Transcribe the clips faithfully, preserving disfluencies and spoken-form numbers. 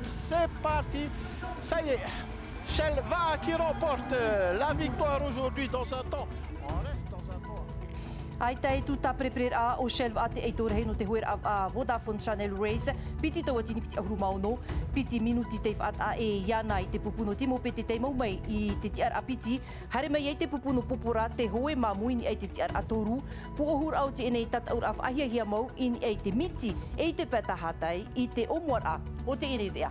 C'est parti. Ça y est, Shelva'a qui remporte la victoire aujourd'hui dans un temps. On reste dans un temps. ʻAita e tū tāperepereraʻa o Shelva'a te ʻaito rahi nō te hoeraʻa Vodafone Channel Race. Piti tauatini piti ʻahuru mā ono, piti minuti tei faʻataʻa e iāna i te pupu nō Timo Pete tei mau mai i te tiʻaraʻa piti. Haere mai ai te pupu nō Popora, te hoe māmū i niʻa i te tiʻaraʻa toru. Pūʻohuraʻa o teie nei tataʻuraʻa faʻahiahia mau i niʻa i te miti e i te pae tahatai i te ʻōmuaraʻa o teie nei veʻa.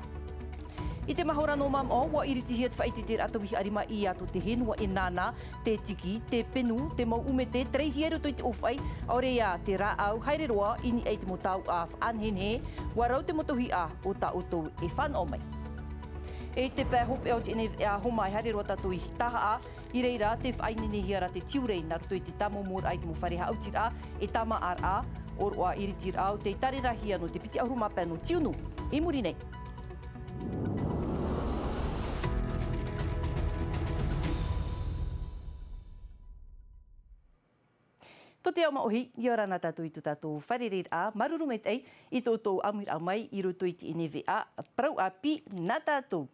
I te mahora nō māmā, ʻua iritihia te faʻaʻiteʻiteraʻa tauihaʻa rima i ʻato te henua e nāna, te tiki, te penu, te mau ʻumete, te reihi i roto i te ʻōfaʻi, ʻaore ia te rāʻau, haere roa i niʻa i te mau tauʻa faʻanehenehe, ʻua rau te mau tauihaʻa o tā ʻoutou e fānaʻo mai. E i te pae hopeʻa o teie nei veʻa, hōmai haere roa tātou i Tahaʻa, i reira te faʻaineinehia ra te tiurai nā roto i te tāmōmōraʻa i te mau fare haʻautiraʻa e tāmāʻaraʻa, ʻōroʻa iritiraʻa o tei tārerahia nō te piti ʻahuru mā pae nō Tiunu i muri nei. Tō te ao māʻohi, ʻia ora na tātou i tō tātou fārereiraʻa, māuruuru maitaʻi i tō ʻoutou ʻāmuiraʻa mai i roto i teie nei veʻa parau ʻāpī nā tātou.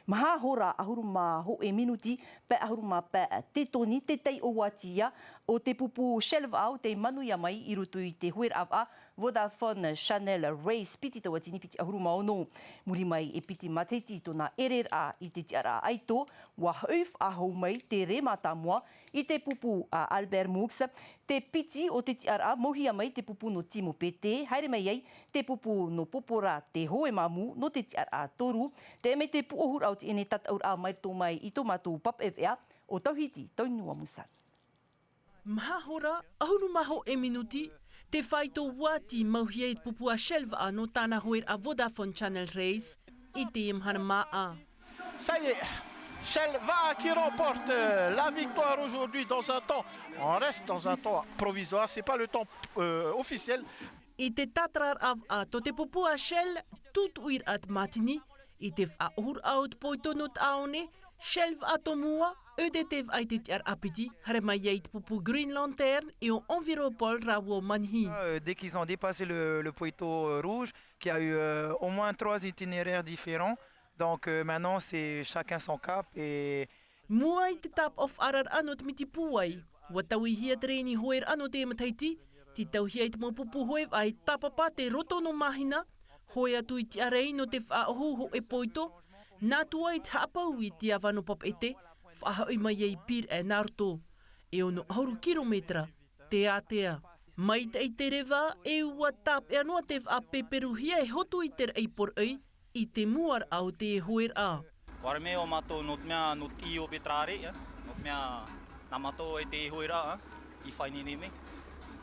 Maha hora ʻahuru mā hōʻē minuti, pae ʻahuru mā pae te toni, te taiʻo atu ia o te pupu Shelva'a tei manuia mai i roto i te hoeraʻa Vodafone Channel Race piti tauatini piti ʻahuru mā ono. Muri mai e piti matahiti tōna ʻereraʻa i te tiʻaraʻa ʻaito, ʻua hoʻi faʻahou mai te rē mātāmua i te pupu a Albert Moux, te piti o te tiʻaraʻa, mauhia mai te pupu nō Timo Pete, haere mai ai te pupu nō Popora, te hoe māmū nō te tiʻaraʻa toru. Teie mai te pūʻohuraʻa o teie nei tataʻuraʻa mai roto mai i tō mātou papa e veʻa o Tauhiti Taunua Musana. Maha hora ʻahuru mā hōʻē minuti, te faito uati mauhia i te pupu a Shelva'a nō tāna hoeraʻa Vodafone Channel Race i te mahana māʻa. Ça y est, Shelva'a qui remporte, euh, la victoire aujourd'hui dans un temps. On reste dans un temps provisoire, c'est pas le temps, euh, officiel. I te tātararaʻa vaʻa tō te pupu a Shel, tūtuʻiraʻa te mātini, i te faʻaʻohuraʻa o te poito nō te ʻaone, Shelva'a tō mua, E D T Va'a i te tiʻaraʻa piti, haere mai ai te pupu Green Lantern e ʻo Enviropol rāua ʻo Manihi. Euh, dès qu'ils ont dépassé le, le poteau, euh, rouge, qu'il y a eu, euh, au moins trois itinéraires différents. Donc, euh, maintenant, c'est chacun son cap et Mua i te tāpaʻo faʻaararaʻa nō te miti pūai, ʻua tauihia te reni hoeraʻa nō te matahiti, tītauhia i te mau pupu hoe vaʻa e tāpapa te roto nō Mahina, hoe atu i te ʻārai nō te faʻaʻohu hōʻē poito, nā tua i te haʻapau i te ava nō Papeʻete, faʻahoʻi mai ai Pīraʻe nā roto, e ono ʻahuru kirometera te ātea. Maitaʻi te reva, e ʻua tāpeʻa noa te vaʻa peperuhia e hotu i te raʻi poroʻi, i te muaraʻa o te hoeraʻa. ʻUa haere mai ʻo mātou nō te mea nō te ʻī o Petrare, eh, nō te mea nā mātou e te hoeraʻa, eh, i faʻaineine mai.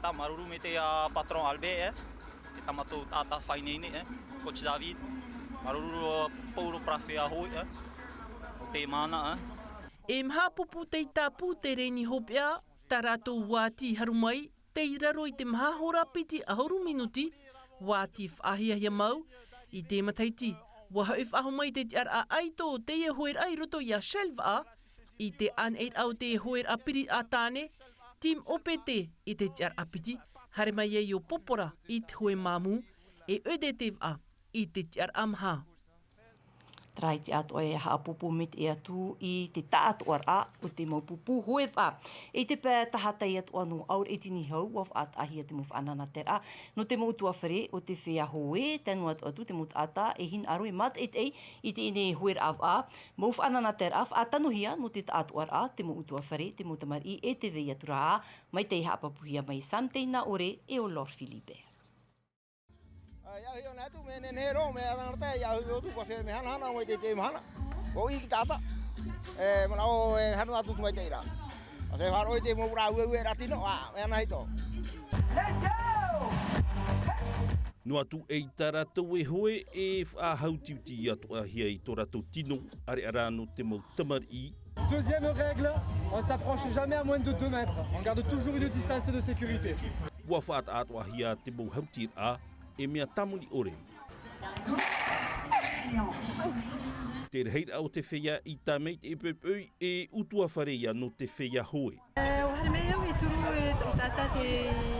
Tā māuruuru maitaʻi a patron Albert, eh, e tā mātou taʻata faʻaineine, eh, coach David, māuruuru ʻo Paulo Parafea hoʻi, eh, ʻo te mana, eh. E maha pupu tei tāpū te reni hopeʻa, tā rātou uati haru mai, tei raro i te maha hora piti ʻahuru minuti, uati faʻahiahia mau, i te matahiti, ʻua hoʻi faʻahou mai te tiʻaraʻa ʻaito o teie hoeraʻa i roto iā Shelva'a, i te ʻāneʻiraʻa o te hoeraʻa piri a Tāne, Team O P T i te tiʻaraʻa piti, haere mai ai ʻo Popora i te hoe māmū, e E D T Va'a i te tiʻaraʻa maha. Taraiti atoʻa e haʻapōpō maitaʻi atu i te taʻatoʻaraʻa o te mau pupu hoe vaʻa. I te pae tahatai atoʻa nō Auraʻiti Nihau, ʻua faʻataʻahia te mau faʻanahoraʻa nō te mau ʻutuāfare o te feiā hoe, tae noa atu, atu te mau taʻata e hinaʻaro e mātaʻitaʻi i teie nei hoeraʻa vaʻa. Mau faʻanahoraʻa faʻatanohia nō te taʻatoʻaraʻa, te mau ʻutuāfare, te mau tamariʻi e te vai atu ra. Mai tei haʻapāpūhia mai Sam Teinaʻore e ʻo Laure Philibert. ʻAi, ʻia hui ʻōna atu, mea nehenehe roa, mea ʻānānā te, ʻia hui ʻo tū, ʻua sē mea hanahana, mai te, te mahana. ʻO ʻī ki tātā. E, manaʻo, e, hanu atu mai te ira. ʻUa sē faʻaroʻo i te mau rā ueue rā tino, ʻa, mea nā hito. Noa atu e i tā rātou e hoe, e faʻahautiuti atoʻahia i tō rātou tino, ʻāreʻa rā nō te mau tamariʻi. Deuxième règle, on s'approche jamais à moins de deux mètres. On garde toujours une distance de sécurité. ʻUa faʻataʻatoʻahia te mau hautiraʻa, e mea tāmoni ʻore. Te rahiraʻa o te feiā i tā mai te poʻipoʻi e ʻutuāfare ia nō te feiā hoe. E, ʻua haere mai au e turu e, e taʻata te,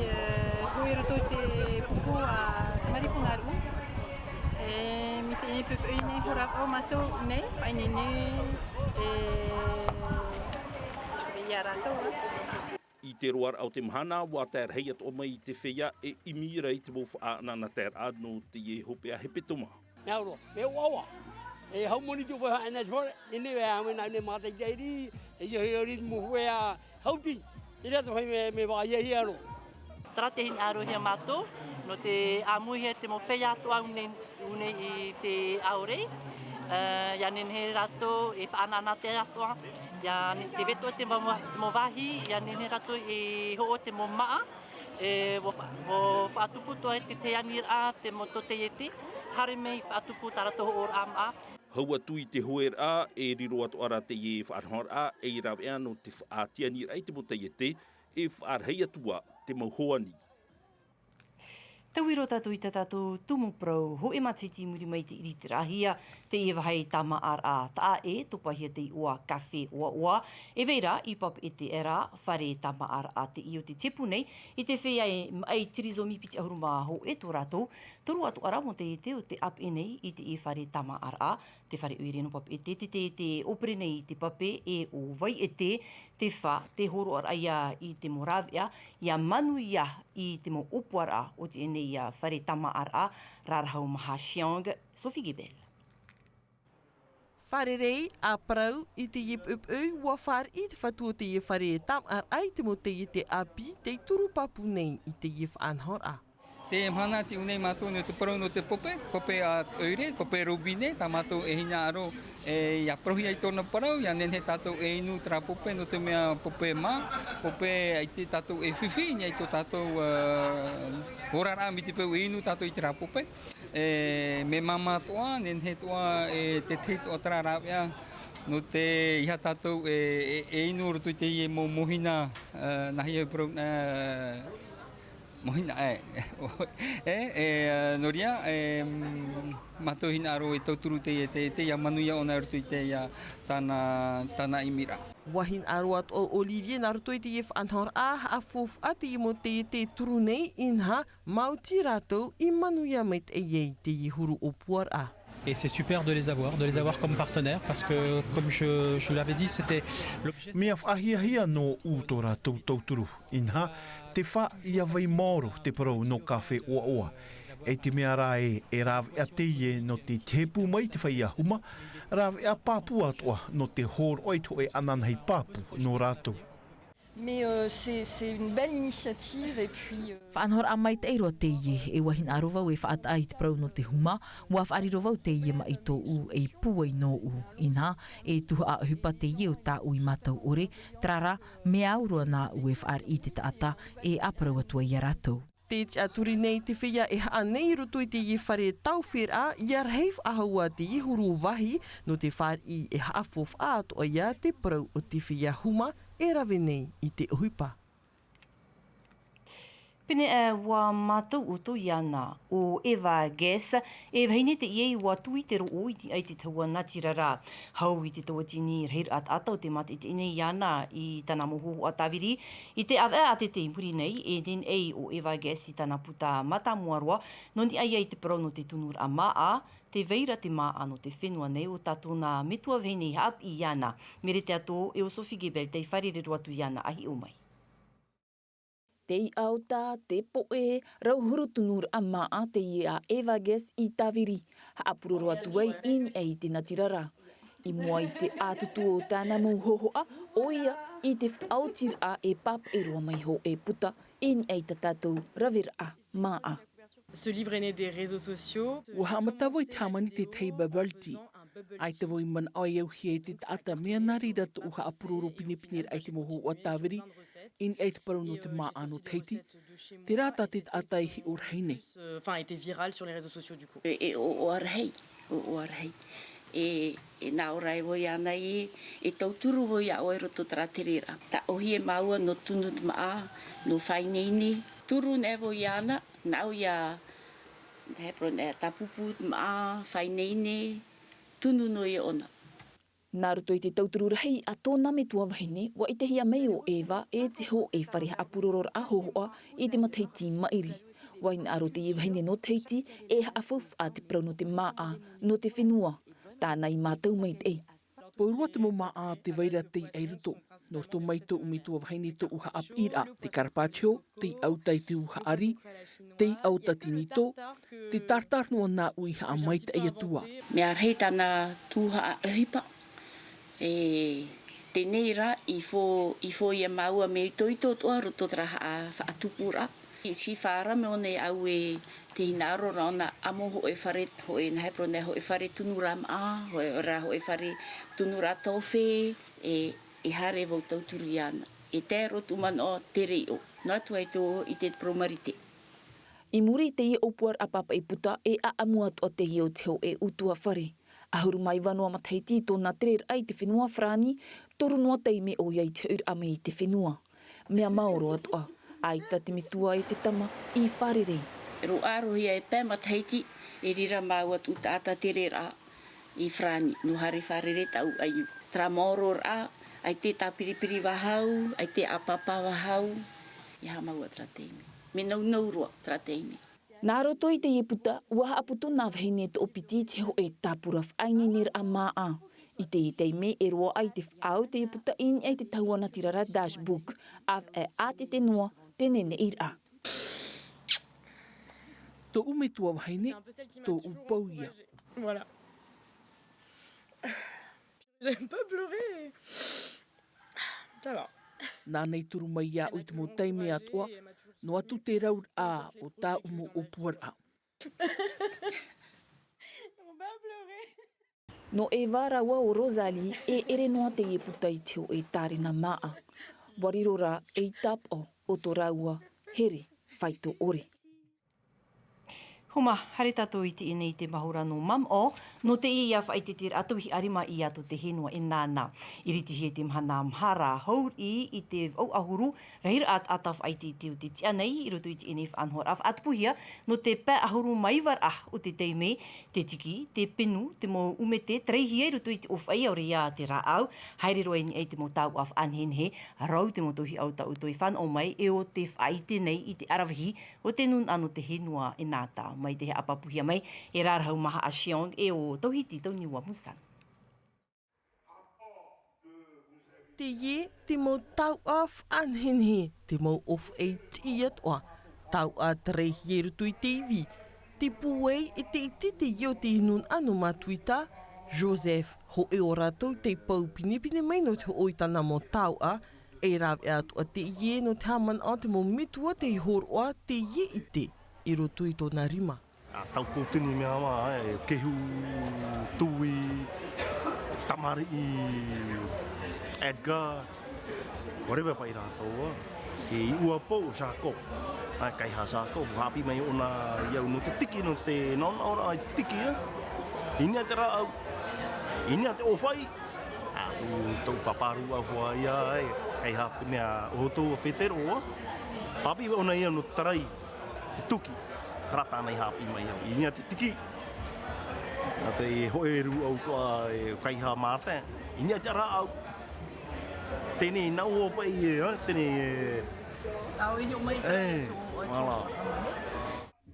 e, hoe i roto i te pupu a Maripunaru. E, mai teie nei pupuʻi nei, hora o mātou nei, mai nei nei, e, ia rātou. I te roaraʻa o te mahana, ʻua tae rahi atoʻa mai te feiā e ʻimi ra i te mau faʻaʻanaʻanataeraʻa nō teie hopeʻa hepetoma. Mea ʻaroa, mea ʻoaʻoa. E hau moni tō pae haʻana te fare, nene e hau e nā nei mātaʻitaʻi rī, e ia hea rī te mau feiā hauti, i reira tō hai me, me vāhiahia roa. Tara te hinaʻarohia mātou, nō te ʻāmuihia te mau feiā atoʻa ʻū nei, ʻū nei i te ʻaore. E, ia nehenehe rātou e faʻaʻanaʻanatae atoʻa, ia ne-, te vetoʻa te mau, te mau vāhi, ia nehenehe rātou e hoʻo te mau māʻa, e, ʻua fa-, ʻua faʻatupu atoʻa te, te aniraʻa, te mau tōtaiete, haere mai faʻatupu tā rātou hoʻoraʻa māʻa. Hau atu i te hoeraʻa, e riro atoʻa ra teie faʻanahoraʻa, ei rāveʻa nō te faʻatianiraʻa i te mau taiete, e faʻarahi atu ā te mau hoani. Tauiro tātou i tā tātou tumu parau, hōʻē matahiti i muri mai i te ʻiritiraʻahia teie vāhi tāmāʻaraʻa, taʻa ʻē, topahia te iʻoa Café ʻOaʻoa, e vai ra i Papeʻete ra, fare tāmāʻaraʻa teie o te tipu nei, i te feiā e maʻi tirizomi piti ʻahuru mā hōʻē tō rātou, toru atoʻa ra mau taiete o te ʻāpeʻe nei i teie fare tāmāʻaraʻa, te fare ʻoire nō Papeʻete, te, te, te ʻōpere nei i te pape e ʻo Vaiʻete, te fā, te hōroʻaraʻa ia i te mau rāveʻa, ia manuia i te mau ʻōpuaraʻa o teie nei fare tāmāʻaraʻa, rarahau mā Hasiang, Sophie Gebel. Fārerei, ʻa parau, i teie poʻipoʻi, ʻua fāriʻi te fatu o teie fare tāmāʻaraʻa i te mau taiete ʻāpī, tei turu pāpū nei i teie faʻanahoraʻa. Te mahana te ʻū nei mātou nō te parau nō te pape, pape ʻoire, pape robine, tā mātou e hinaʻaro, e, ia parauhia i tōna parau, ia nehenehe tātou e inu terā pape, nō te mea pape mā, pape ʻaita tātou e fifi, i niʻa i tō tātou, e, oraraʻa mai te peu e inu tātou i terā pape. E, mea māmā atoʻa, nehenehe atoʻa, e, te tahi atoʻa terā rāveʻa, nō te, ʻeiaha tātou e, e, e inu roto i teie mau mōhina, e, nāhea e parau, e, Mōhina, e, e, e, nō reira, e, mm, mātou hinaʻaro e tauturu te, te, te ia manuia ʻōna i roto i te ia tāna, tāna ʻimiraʻa. ʻUa hinaʻaro atoʻa ʻo Olivier nā roto i teie faʻanahoraʻa, haʻafaufaʻa teie mau taiete e turu nei, inaha, maoti rātou i manuia maitaʻi ai teie huru ʻōpuaraʻa. Et c'est super de les avoir, de les avoir comme partenaires, parce que, comme je, je l'avais dit, c'était l'objet. Mea faʻahiahia nōʻu tō rātou tauturu, inaha, te fā ia vai maoro te parau nō Café ʻOaʻoa. E te mea rā ē, e rāveʻa teie nō te tepu mai te feiā huma, rāveʻa pāpū atoʻa nō te hōroʻa i te hōʻē ananahi pāpū nō rātou. Mais, euh, c'est, c'est une belle initiative et puis, euh, Faʻanahoraʻa maitaʻi roa teie, e ʻua hinaʻaro vau e faʻataʻa i te parau nō te huma, ʻua faʻariro vau teie maʻi tōʻu ei pūai nōʻu. Inaha, e tuhaʻa ʻohipa teie o tāʻu i mātau ʻore, terā rā, mea au roa nāʻu e fāriʻi i te taʻata, e ʻāparau atu ai ia rātou. Tē tiʻaturi nei te feiā e haʻa nei i roto i teie fare tāuferā, ʻia rahi faʻahou ā teie huru vāhi, nō te fāriʻi e haʻafaufaʻa atoʻa ia te parau o te feiā huma e rave nei i te ʻohipa. Pēnei, e, ʻua mātau ʻoutou iāna, ʻo Eva Guess, e vahine teie ʻua tui te roʻo i te, i te tahua natirara. Hau i te tauatini rahiraʻa taʻata o te mātaʻitaʻi nei iāna i tāna mau hōhoʻa tāviri, i te ʻāvaʻe ʻātete i muri nei, e nehenehe ʻo Eva Guess i tāna puta mātāmua roa, nō niʻa ia i te parau nō te tunuraʻa māʻa, tē vai ra te māʻa nō te fenua nei, ʻo tā tōna metua vahine i haʻapiʻi iāna. Merete Ato, e ʻo Sophie Gebel tei fārerei roa atu iāna, ʻa hiʻo mai. Te iʻa o tā te poʻe, rauhuru tunuraʻa māʻa teie a Eva Guess i tāviri, haʻapuroro atu ai i niʻa i te natirara. I mua i te ʻātutu o tāna mau hōhoʻa, ʻoia i te faʻaotiraʻa e pāpaʻi roa mai hōʻē puta i niʻa i tā tātou raveraʻa māʻa. Ce livre est né des réseaux sociaux. ʻUa haʻamata vau i te hāmani i te tahi bubble tea. ʻAita vau i manaʻo e auhia e te taʻata mea nā reira tōʻu haʻapuroro pinepineraʻa i te mau hōhoʻa tāviri, i niʻa i te parau nō te māʻa nō Tahiti. Terā tā te taʻata i hiʻo rahi nei. Enfin, a été viral sur les réseaux sociaux, du coup. E, e ʻoaʻoa rahi, ʻoaʻoa rahi. E, e nā ʻō ra vau iāna ē, e tauturu vau iā ʻoe i roto i terā tereraʻa. Tē ʻōhie māua nō tunu te māʻa, nō faʻaineine. Turu nei vau iāna, nāʻu ia, nā he parau nei, tāpūpū te māʻa, faʻaineine, tunu noa ia ʻōna. Nā roto i te tauturu rahi a tōna metua vahine, ʻua ʻitehia mai ʻo Eva e te hōʻē fare haʻapurororaʻa hōhoʻa i te matahiti maʻiri. ʻUa hinaʻaro teie vahine nō Tahiti e haʻafaufaʻa te parau nō te māʻa nō te fenua. Tāna i mātau maitaʻi. Pauroa te mau māʻa te vaira tei ʻai roto. Nō roto mai tōʻu metua vahine tōʻu haʻapiʻiraʻa, te carpaccio, tei ʻautai te ū haʻari, tei ʻautai te nito, te tartare noa nāʻu i haʻamaitaʻi atu ā. Mea rahi tāna tū haʻaʻohipa. E teie nei rā, i fō, i fō ia māua mea itoito atoʻa roto terā haʻa-, faʻatupuraʻa. I Sifara mea ʻōna e au e te hinaʻaro ra ʻōna ʻamo hōʻē fare, hōʻē nā hepro nei hōʻē fare tunu rā māʻa, hōʻē rā hōʻē fare tunu rā tofe, e, e haere vau tauturu iāna. E tae roa tū manaʻo te reiʻo, noa atu ai tō i te poromarite. I muri i teie ʻōpuaraʻa pāpaʻi puta e ʻaʻamu atoʻa teie o te hōʻē ʻutuāfare. ʻAhuru mā iva noa matahiti i tōna tereraʻa i te fenua Farāni, toru noa taime ʻoia i te hoʻiraʻa mai i te fenua. Mea maoro atoʻa, ʻaita te metua e te tama i fārerei. Roaʻa roa ia e pae matahiti, e reira māua tū taʻata tereraʻa i Farāni, nō haere fārerei tāʻu ʻaiū. Terā maororaʻa, ʻaita e tāpiripiri vahau, ʻaita e ʻāpapa vahau, e aha māua terā taime. Mea naunau roa terā taime. Nā roto i teie puta, ʻua haʻaputu nā vahine toʻopiti i te hōʻē tāpura faʻaineineraʻa māʻa. I teie taime e roaʻa i te faʻaau teie puta i niʻa i te tahua natirara Dash Book, ʻāvaʻe ʻātete noa te neneʻiraʻa. Tōʻu metua vahine, tōʻu pou ia. Voilà. J'aime pas pleurer. Ça va. Nāna i turu mai iāʻu i te mau taime atoʻa, noa atu te rauraʻa o tāʻu mau ʻōpuaraʻa. Nō Eva rāua ʻo Rosalie, e ʻere noa teie puta i te hōʻē tārena māʻa. ʻUa riro rā ei tāpaʻo o tō rāua here faito ʻore. Homa, haere tātou i teie nei i te mahora nō Mamaʻo, nō teie ia faʻaʻiteʻiteraʻa tauihaʻa rima i ʻato te henua e nāna. I ritihia i te mahana maha ra hou riʻi i te vaʻu ʻahuru, rahiraʻa taʻata faʻaʻiteʻite o te tiʻa nei, i roto i teie nei faʻanahoraʻa faʻatupuhia, nō te pae ʻahuru mā iva raʻa o te taime, te tiki, te penu, te mau ʻumete, tareihia i roto i te ʻōfaʻi, ʻaore ia te rāʻau, haere roa i niʻa i te mau tauʻa faʻanehenehe, rau te mau tauihaʻa o tā ʻoutou e fānaʻo mai, e ʻo tē faʻaʻite nei i te aravihi, ʻo te nūnaʻa nō te henua e nāta, mai te haʻapāpūhia mai, e rarahu maha a Xiong, e ʻo Tauhiti Tauniua Musan. Teie, te mau tauʻa faʻanehenehe, te mau ʻōfaʻi tiʻi atoʻa, tauʻa tareihia i roto i te ivi, te pūai e te ʻite teie o te nūnaʻa nō Matuita, Joseph, hōʻē o rātou tei pau pinepine mai nō te hoʻo i tāna mau tauʻa, e rāveʻa atoʻa teie nō te haʻamanaʻo te mau metua tei hōroʻa teie ʻite i roto i tōna rima. A tau pōtini mea mā, e, kehu, tui, tamariʻi, Edgar, whatever paʻi rātou, a. E iʻua pou o Jacob. A, kaiha Jacob, haʻapiʻi mai ʻōna i au nō te tiki, nō te naʻonaʻoraʻa i te tiki, a. I niʻa te rāʻau, i niʻa te ʻōfaʻi. A, tū, tau paparū au hua ia, e, kaiha te mea ʻoutou a Petero, a. Haʻapiʻi mai ʻōna i au nō te tarai. Te tuki, terā tāna i haʻapiʻi mai au. I niʻa te tiki, nā te hōʻē rūʻau toʻa e kaiha Martin. I niʻa te rāʻau. Teie nei, nā ʻō paʻi e, ā, teie nei, e. Au i niʻa mai e, voilà.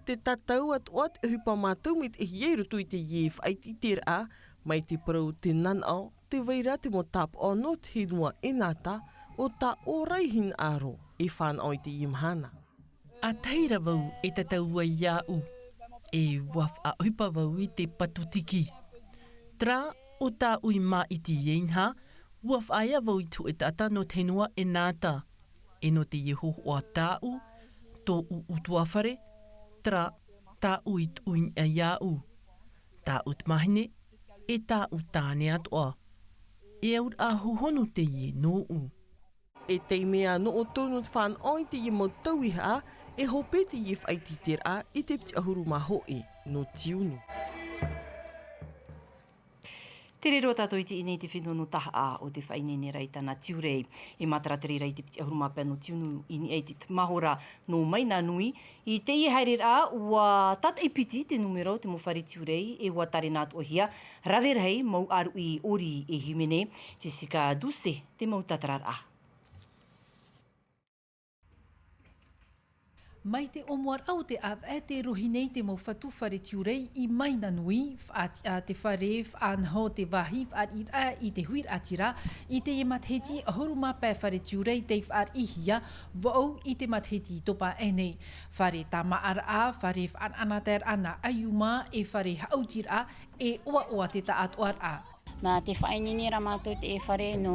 Te tatau atoʻa te ʻohipa mātau maitaʻihia i roto i teie faʻaʻiteʻiteraʻa, mai te parau te nanaʻo, tē vai ra te mau tāpaʻo nō te henua e nāta, ʻo tā ʻoe ra hinaʻaro e fānaʻo i teie mahana. ʻA tahi ra vau e tatau ai iāʻu, e ʻua faʻaʻohipa vau i te patu tiki. Terā, ʻo tāʻu i māʻiti iāna, ʻua faʻaea vau i te hōʻē taʻata nō te henua e nāta, e nō teie hōhoʻa tāʻu, tōʻu ʻutuāfare, terā, tāʻu i tuʻu i niʻa iāʻu, tāʻu tamāhine, e tāʻu tāne atoʻa. E auraʻa hohonu teie nōʻu. E taime ā nō ʻoutou nō te fānaʻo i teie mau tauihaʻa, e hope teie faʻaʻiteʻiteraʻa i te piti ʻahuru mā hōʻē nō Tiunu. Tere roa tātou i teie nei te fenua nō Tahaʻa ʻo tē faʻaineineraʻa i tāna tiurai. E mātara te reira i te piti ʻahuru mā pae nō Tiunu i niʻa i te mahora nō Maina Nui. I teie haereraʻa, ʻua tātaʻi piti te nūmera o te mau fare tiurai, e ʻua tārena atoʻahia, rave rahi mau ʻāruʻi ʻori e hīmene, Jessica Doucet, te mau tātararaʻa. Mai te ʻōmuaraʻa o te ʻāvaʻe tē rohi nei te mau fatu fare tiurai i Maina Nui, faʻatiʻa te fare, faʻanaho te vāhi fāriʻiraʻa i te huiraʻatira, i teie matahiti ʻahuru mā pae fare tiurai tei fāriʻihia, vaʻu i te matahiti i topa aʻe nei. Fare tāmāʻaraʻa, fare faʻanaʻanataeraʻa nā ʻaiuma, e fare haʻautiraʻa, e ʻoaʻoa te taʻatoʻaraʻa. Mā te faʻaineine ra mātou te fare nō,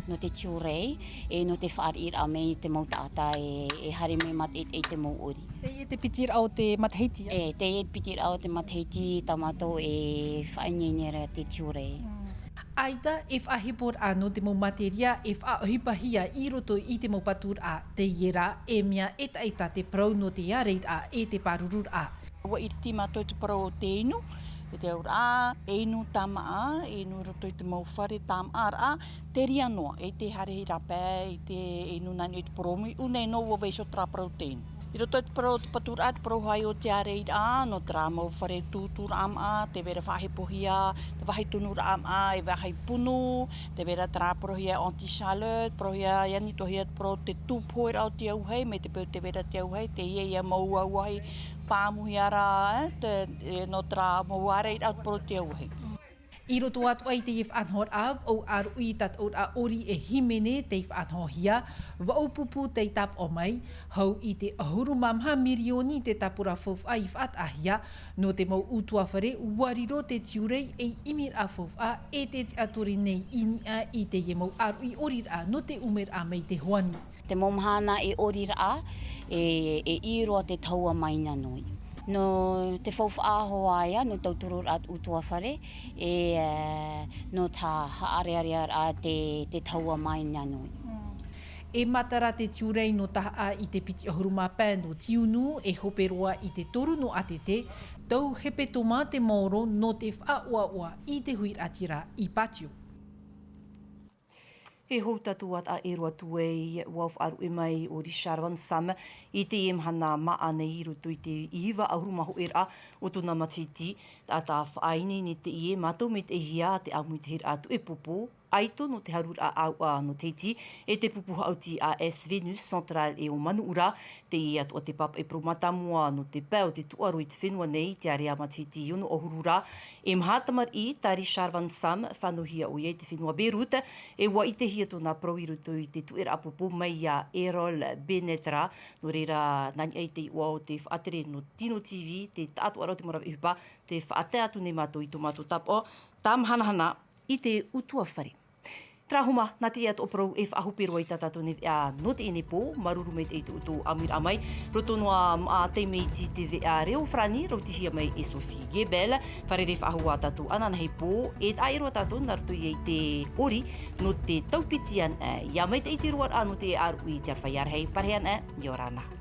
nō te tiurai, e nō te fāriʻiraʻa mai te mau taʻata e, e haere mai mā te, i te mau ʻori. Teie te piti raʻa o te matahiti, ā? E, teie te piti raʻa o te matahiti tā mātou e faʻaineine ra te tiurai. Mm. ʻAita e faʻaheporaʻa nō te mau materia e faʻaʻohipahia i roto i te mau paturaʻa, teie rā, e mea ʻetaʻeta te parau nō te ārairaʻa e te pārururaʻa. ʻUa ʻiriti mātou te parau o te inu, e te auraʻa, e inu tāmāʻa, e inu i roto i te mau fare tāmāʻaraʻa, terā noa, e te haere i rāpae, i te inu nā niʻa i te porōmu, ʻu nei noa ʻua vaiiho terā parau o te inu. I roto i te parau o te paturaʻa, te parau hoʻi o te ārairaʻa, nō terā mau fare tūtūraʻa māʻa, tē vai ra faʻahepohia, te vāhi tunuraʻa māʻa, e vāhi punu, tē vai ra terā parauhia anti-chaleur, parauhia, e ani atoʻahia te parau o te tūpoheraʻa o te auahi, mai te peu tē vai ra te auahi, teie ia mau auahi, pāmuhia ra, e, te, e, nō terā mau ārairaʻa te parau o te auahi. I roto atoʻa i teie faʻanahoraʻa, vaʻu ʻāruʻi tātaʻuraʻa ʻori e hīmene tei faʻanahohia, vaʻu pupu tei tāpaʻo mai, hau i te ʻahuru mā maha mirioni te tāpura faufaʻa i faʻataʻahia, nō te mau ʻutuāfare, ʻua riro te tiurai ei ʻimiraʻa faufaʻa, e te tiʻaturi nei i niʻa i teie mau ʻāruʻi ʻoriraʻa nō te ʻumeraʻa mai te hoani. Te mau mahana e ʻoriraʻa, e, e ʻī roa te tahua Maina Nui. Nō te faufaʻa hoʻi ïa, nō tautururaʻa ʻutuāfare, e, e, nō te haʻarearearaʻa te, te tahua Maina Nui. Mm. E matara te tiurai nō tahaʻa i te piti ʻahuru mā pae nō tiunu, e hope roa i te toru nō ʻātete, tau hepetoma te maoro nō te faʻaʻoaʻoa i te huiraʻatira i Pātio. E hou tātou ā taʻa ʻē roa atu ai, ʻua faʻaruʻe mai ʻo Richard Van Sam i teie mahana māʻa nei i roto i te iva ʻahuru mā hōʻē raʻa o tōna matahiti, taʻata faʻaineine teie, mātou maitaʻihia te ʻāmuitahiraʻa tuʻepopo, ʻaito nō te haruraʻa ʻāuʻa nō Tahiti, e te pupu haʻuti A S Venus Central e ʻo Manuʻura, teie atoʻa te pāpaʻi parau mātāmua nō te pae o te tūʻaro i te fenua nei, te area matahiti i ono ʻahuru ra. E maha tamariʻi, tā Richard Van Sam, fānauhia ʻoia i te fenua Beirut, e ʻua ʻitehia tōna parau i roto i te tuʻeraʻa popo mai iā Errol Bennett ra. Nō reira, nā niʻa i te iʻoa o te faʻatere nō Tino T V, te taʻatoʻaraʻa o te mau rave ʻohipa, tē faʻatae atu nei mātou i tō mātou tāpaʻo, tāmahanahana i te ʻutuāfare. Terā hoʻi, nā teie atoʻa parau e faʻahope roa ai tā tātou nei veʻa nō teie nei pō, māuruuru maitaʻi i tō ʻoutou ʻāmuiraʻa mai, roto noa māʻa Taimeiti te veʻa reo farāni, rautihia mai e Sophie Gebel, fārerei faʻahou ā tātou ananahi pō, e taʻa ʻē roa tātou nā roto ia i te ʻori, nō te taupiti ana, ʻia maitaʻi te roaraʻa nō te ʻāruʻi i te aroha ʻia rahi, pārahi ana, ʻia ora na.